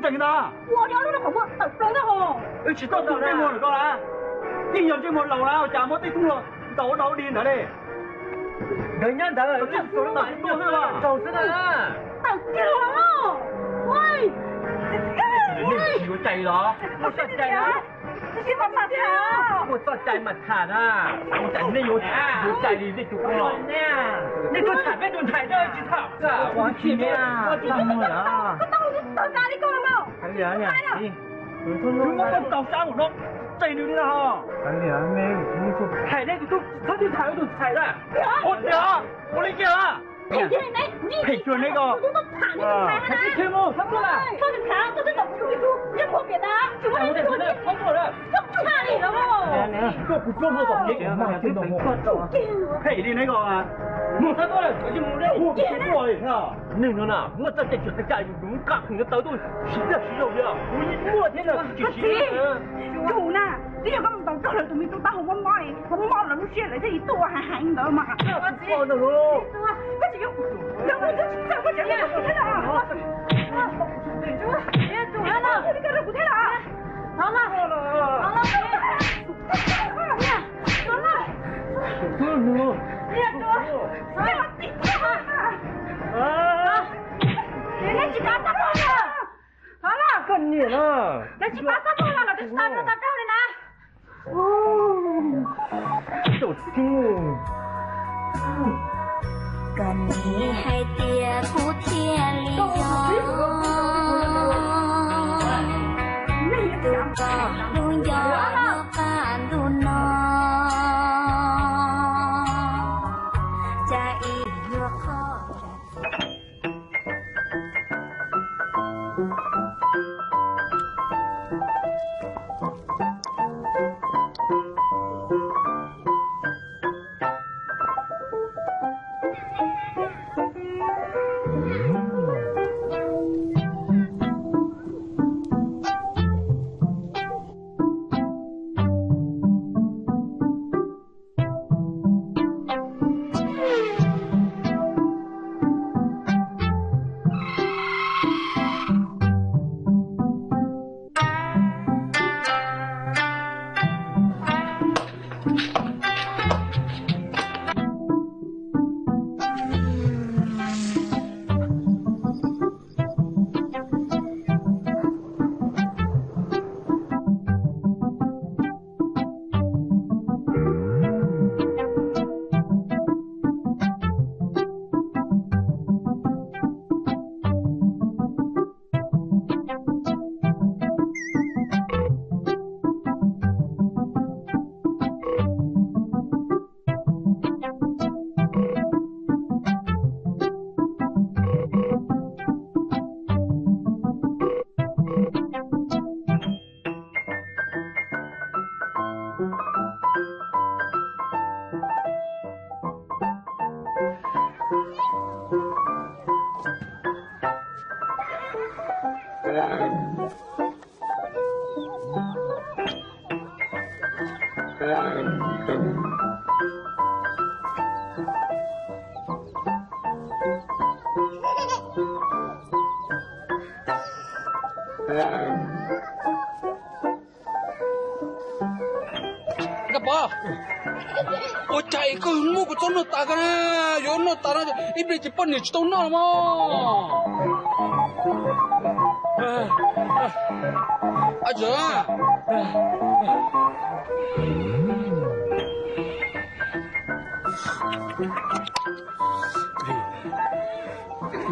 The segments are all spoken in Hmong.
Ua li ob lub no kom muaj tawm plaws na ho. Wb tsis tau tu ntsej muag lawm koj na. Yeej yog ntsej muag laus na, ua cas muab tej tub los ntaus ua dog ua dig ntawd li. Nkawd nyob ntawd, tawm kiag los. Ua cai los, ua cai na. Ua txoj cai mas tham na. Ua cas nej yuav, yuav cai li nej tus ua los. Nej tuaj tham peb tus ntxhais no tsis tham. Ua tsis, ua tsis tau tawv tas li koj los. Wb muab koj ntaus sab npaum no, tseg nws li no. Thaij nej tus tub, txhob twb tham wb tus ntxhais na. Ua tiag, ua li kiag. Phem cuag neb ko. Phem li neb ko. Neeg no na muaj txoj cai tsis txhais cai, yus mus nqa khoom ntawd tawv tuaj siv zog siv zaus li, kuv yeej muaj thiab no tsis siv. Yus na, twb yog koj mus ntaus raug lawv tus me tub tab hau mob mob, hau mob mob lawv lub siab lawv thiaj li tuaj ua heev heev ntawd mas. Koj tsis, yog kuv twb tsis txawj koj tseem mus rau kuv thiab los. Rau kuv thiab los. Neb tsis kav tab pog na. Koj niam na. Neb tsis kav tab pog na los twb tsis tau nrog tau rau li na. Koj niam hais tias kuv thiaj li yog tus koj hlub nco lub qab ntuj no. Cas ib nyuag qho Nkauj Pov, ua cas koj muab kuv txob noj tas ko na? Yuav noj tas no ib pliag ces poj niam tsis tau noj los mas.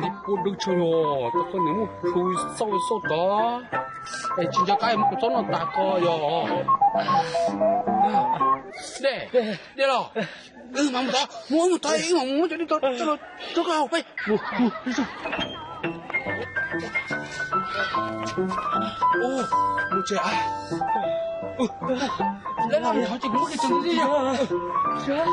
Neb puab dub tshaj, tau koj niam muab plhu xauj xauj tod. Es tsis nco qab muab kuv txob noj tas ko yog. Dej, dej los. Wb mam mus tod, mus, wb mus tod, wb mam mus muab cov dej tod rau koj haus peb. Mus tsev. Lawv los ho tsis muab kiag tsev li yog. Txias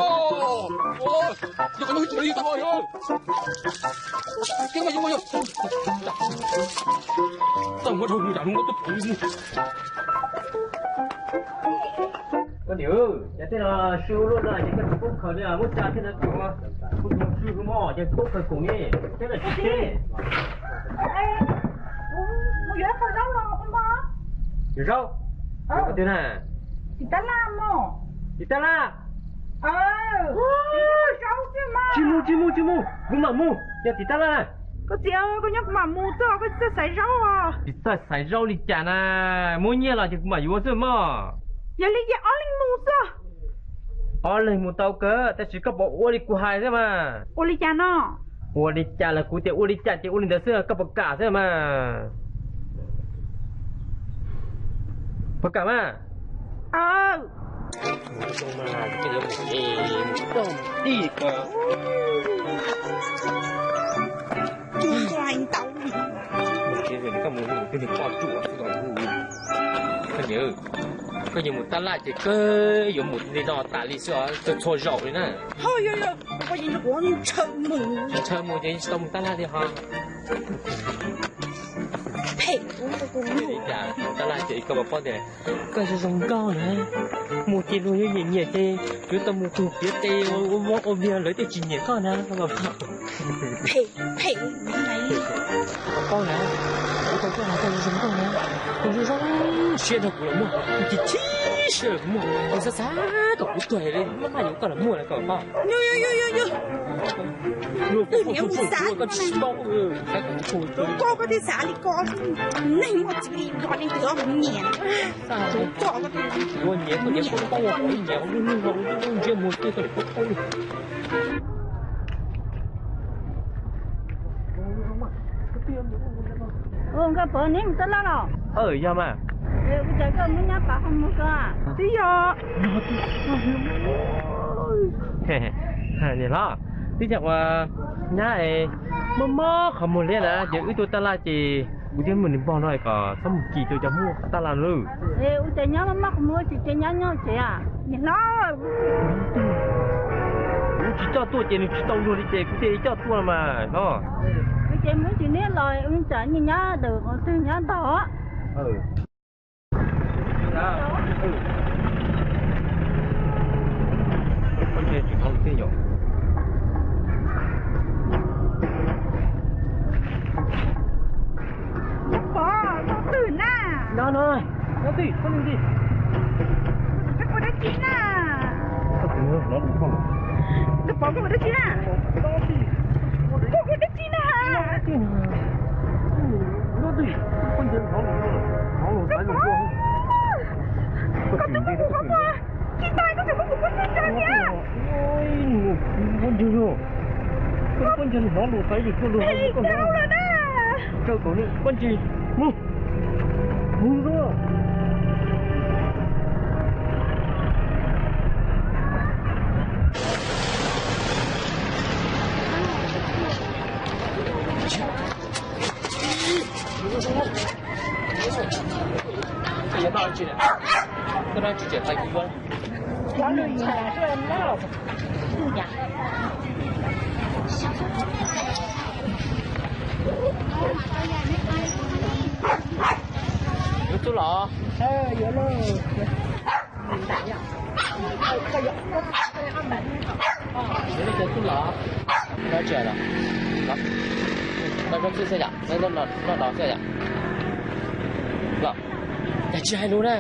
os. Koj niam, ces tej no sw luaj no ces koj tsis paub khaws li, muab tsa thiab na, kuv tus swb hwv mog ces paub khaws koom ne, thiab lawm tsis teb. Mus yuav qhov zaub los ua mog. Yuav zaub? Yuav qhov twg na? Tim tab laj mog. Tim tab laj? Tsis mus, tsis mus, tsis mus, kuv mam mus, yog tim tab laj na. Koj txiv, koj nyob kuv mam mus txog, koj tsis txawj xaiv zaub os. Tsis txawj xaiv zaub li cas na, muab nyiaj los ces kuv mam yuav xwb mog. Yog li ces ob leeg mus xwb. Ob leeg mus tau kawg, tab sis koj puas ua li kuv hais xwb mas. Ua li cas no? Ua li cas los kuv tias ua li cas ces ua li ntawd xwb, koj puas kam xwb mas. Puas kam mas? Koj yuav mus tab laj ces koj yuav mus li no tas li xwb os, txhua zaus li na. Ntshaw mus ces tsis tau mus tab laj li ho. Phem, tab laj ces koj puas paub tias koj zoo zoo nkauj na, mus ces luag yuav nyiam nyiam ces yuav tau mus tug piav tes ua voj ua viag lawv thiaj tsis nyiam koj na. Phem, phem. Koj na, kuv tau koj los koj zoo zoo nkauj na, koj zoo zoo siab nrog kuv los muaj, kuv chim chim siab los kuv muaj, kuv xav xav kom kuv tuag li maj maj yuav koj los muaj na koj paub. Koj thiaj xav li ko, neeg muaj txiv li vos li ntawd mus nyiam. Ua nyiam koj niam paub paub, ua nyiam ua lub neej los ua lub ntsiab muag twg koj niam paub paub li. Nkauj Pov, neb mus tab laj los? Yog mas. Ua cas koj muab nyab pav qhov muag ko? Twb yog. Niam hlob, twb yog uas nyab es mob mob qhov muag liab na, ces wb tuaj tab laj ces kuv thiaj muab nws npog no kom txhob mus kis rau cov Hmoob tab laj lawm. Ua cas nyab mob mob qhov muag tsis cia nyab nyob tsev? Niam hlob, kuv tsis coj tuaj ces nws tsis tau luag li ces kuv thiaj li coj tuaj mas hlob. Ces muab tsis niab los tsam nyab dawm qhov twg nyab ntog. Nkauj Pov, koj twg na? Nkauj Pov, koj ua dab tsi na? Nkauj Pov, koj ua dab tsi na? Koj ua dab tsi na? Nkauj Pov, koj twb muab kuv qhov muag tsis tau, koj tseem muab kuv pob ntseg tso thiab. Pob ntseg, pob ntseg hnov lus xaiv yus tuaj lus hais koj hnov lawm na. Rau kom pob ntseg mus, mus. Yuav tub los? Yuav li cas tub los? Noj tsis hais los? Noj zaub txhwb xwb yom, noj no xwb yom. Los, cas tsis hais lus na?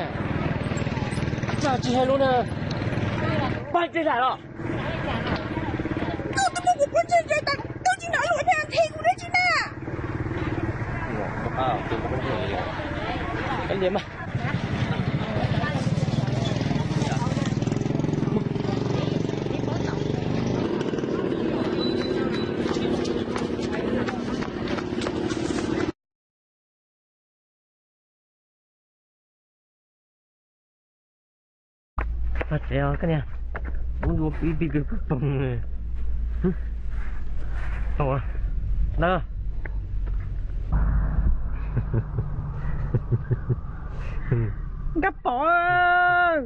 Cas tsis hais lus na? Pab tsis hais los? Koj twb muab kuv pob ntseg ntsaws tas, koj tsis hnov lus thiab them kuv dab tsi na? Kav liam mas. Tsev os koj niam, ub, dua ib pig kawg poog. Tau na. Nkauj Pov,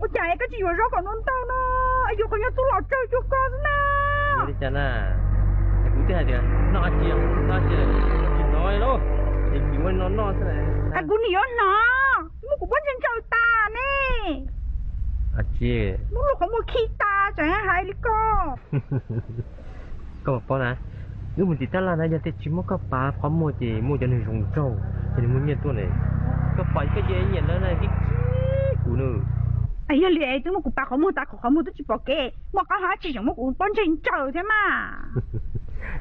ua cas koj tsis yuav zaub kom ntau ntau no, yuav qhov nyob tub los tsawg cuag koj xwb na. Cas na, es kuv twb hais tias noj dab tsi, noj dab tsi, tsis hnov li lauj, es kuv ua li no noj xwb. Kuv nim yuav hnov, muab kuv pob ntseg ntsaws tas ne. Dab tsi? Muab lub qhov muag khi tas tseem hais li ko. Koj puas paub na, wb mus tim tab laj na, yog tias tsis muab koj pav qhov muag ces muaj cov neeg zoo nraug, cov neeg muaj nyiaj tuaj ne. Koj pom koj ces nyiam lawv na, vim kuv na. Yog li es twb muab kuv pav qhov muag tas, qhov muag twb tsis pom kev, muaj qab hau dab tsi tseem muab kuv pob ntseg ntsaws thiab mas.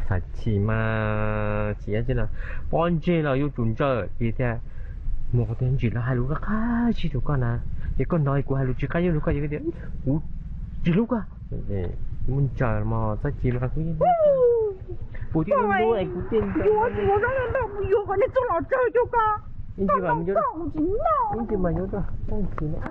Xav chim mas chim dab tsi no, pob ntseg los yuav tsum ntsaws tiag thiab. Mus qhov twg ntsis lawv hais lus qab qab zib rau koj na, ces koj hnov kuv hais lus tsis qab zib rau koj ces koj tias kuv tsis hlub koj. Muab ntsaws mog, txhob chim mas kuv yeej, kuv tij lub lub es kuv tij yuav tsis yuav zoo li ntawd, mus yuav qhov niag txuj los tsawg cuag koj. Ib ntsis mas yuav, ib ntsis mas yuav rau, txhob chim na.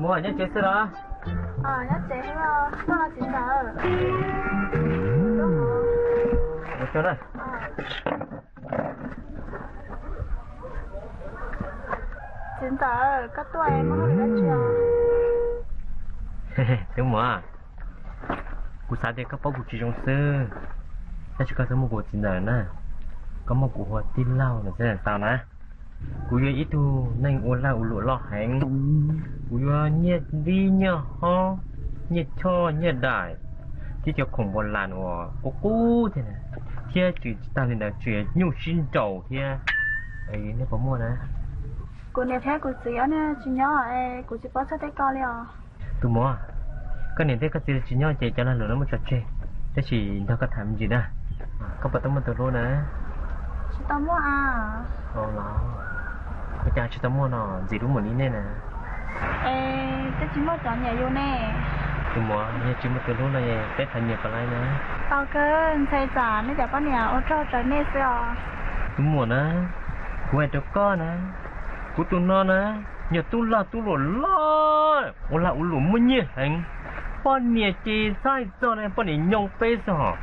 Mus nyob tsev xwb los? Nyob tsev, koj los txiv ntxawm? Mus tso na. Txiv ntxawm, koj tuaj muaj hauj lwm dab tsi os? Tus muam, kuv xav tias koj paub kuv tsis zoo xwb, tab sis koj txhob muab kuv ua txiv ntxawm na, koj muab kuv hu ua tij laug no xwb tau na. Kuv yog ib tug neeg ua lag ua luam loj heev, kuv yuav nyiaj dib nyiaj hob, nyiaj choj nyiaj daim, thiab cov khoom npau las uas qub qub thiab, thiab tsis tag li ntawd tseem nyuaj sib nraus thiab. Nej puas muaj na? Kuv niam thiab kuv txiv tsis nyob, kuv tsis paub txog tej ko li os. Tus muam, koj niam thiab koj txiv tsis nyob ces cov lag luam no muab tso tseg, tab sis nrog koj tham me ntsis na. Koj puas tau muaj tus hlub na? Tsis tau muaj a. Ua cas tsis tau muaj no, ntxim hlub mus li nej na. Es twb tsis muaj cov nyiam yus ne. Tus muam, yog tsis muaj tus hlub no peb tham nyias puas laib na? Tau kawg, ntshai tsam nej cov poj niam ua rog raws nej xwb os. Tus muam na, kuv hais rau koj na, kuv tus no na, yog tub lag tub luam loj, ua lag ua luam muaj nyiaj heev. Poj niam ces txhob hais txog na, poj niam nyoo peb xwb hos,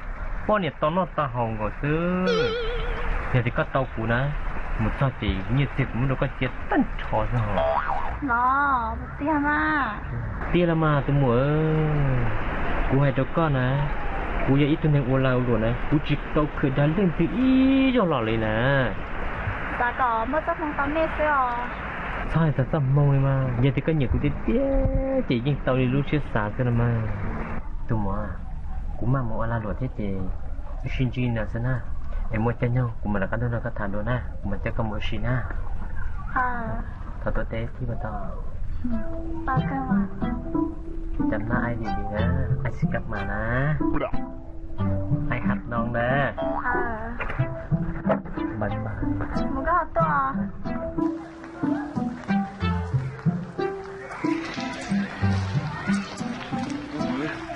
poj niam tau noj tau haus nkaus xwb. Yog tias koj tau kuv na, mus txog ces nyiaj txiag kuv muab rau koj cia tag nrho xwb hos. Los tiag mas. Tiag los mas tus muam, kuv hais rau koj na, kuv yog ib tug neeg ua lag ua luam na, kuv tsis tau khwv dag leej twg ib zaug los li na. Xav kom muaj txoj hmoo tau nej xwb os. Txhob hais txog txoj hmoo li mas, yog tias koj nyiam kuv tiag tiag ces yeej tau li lub siab xav xwb no mas. Tus muam, kuv maj mus ua lag luam thiab ces wb sib ntsib no xwb na. Es muaj caij nyoog kuv mam rov qab tuaj nrog koj tham dua na, kuv mam coj koj mus ua si na. Thov tuav tes thiab puas tau? Cov nab ai di di na, ai xi kab mas na, ai hab noo na. Mus koj ho tuaj.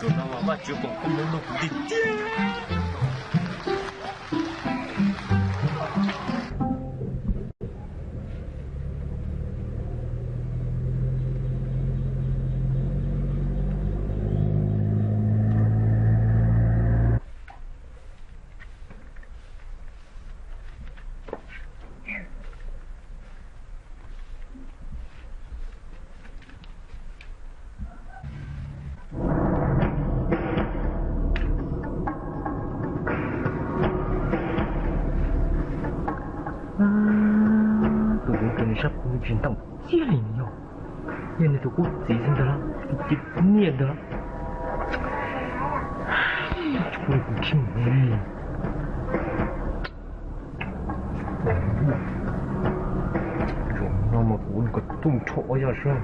Tus no mas Vajtswv foom koob hmoov rau kuv tiag tiag. Tus ntawd nws sab pug tsis ntau kiag li no, yog nws tus qub txiv xwb ntag, tus txiv niag ntag. Tsis pub li kuv khib mus li. Zaum no mas kuv ua nws kom tuj nrho ob yaj sab.